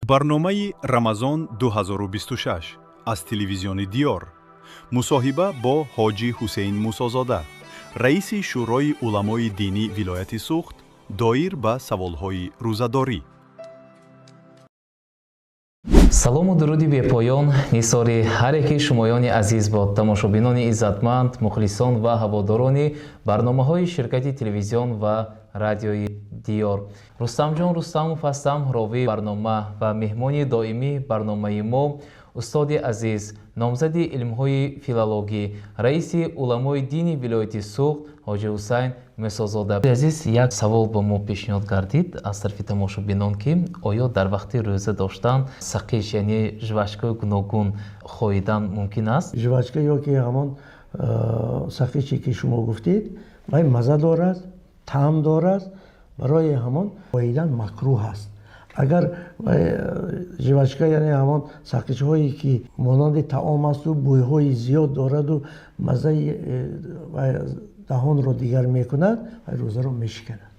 Барномаи «Рамазон 2026» аз телевизиони «Диёр». Мусоҳиба бо ҳоҷӣ Ҳусейн Мусозода, раиси Шӯрои уламои динӣ вилояти Суғд, доир ба саволҳои рӯзадорӣ. Салому дуруди бепоён нисори ҳар яки шумоёни азиз бод, тамошобинони иззатманд, мухлисон ва ҳаводорони барномаҳои ширкати телевизион ва радиои «Диёр». Рустамҷон Рустамов ҳастам, ровии барнома, ва меҳмони доимии барномаи мо устоди азиз, номзади илмҳои филологӣ, раиси уламои дини вилояти Суғд ҳоҷи Ҳусайн Мусозода. Азиз, як савол ба мо пешниҳод гардид аз тарафи тамошобинон, ки оё дар вақти рӯза доштан сақиш, яъне жвачкаи гуногун хоидан мумкин аст? Жвачка ё ки ҳамон сақиче, ки шумо гуфтед, вай маза дорад, таъм дорад, барои ҳамон хоидан макрӯҳ аст. Агар жвачка, яъне ҳамон сақичҳое, ки монанди таом асту бӯйҳои зиёд дораду маззаи даҳонро дигар мекунад, рӯзаро мешиканад,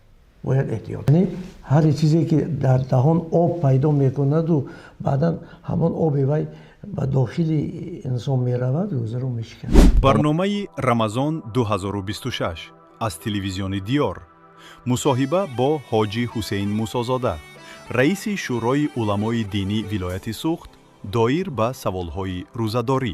бояд эҳтиёт. Яъне ҳар чизе, ки дар даҳон об пайдо мекунаду баъдан ҳамон оби вай ба дохили инсон меравад, рӯзаро мешиканад. Барномаи «Рамазон 2026» аз телевизиони «Диёр». Мусоҳиба бо ҳоҷӣ Ҳусейн Мусозода, раиси Шӯрои уламои динӣ вилояти Суғд, доир ба саволҳои рӯзадорӣ.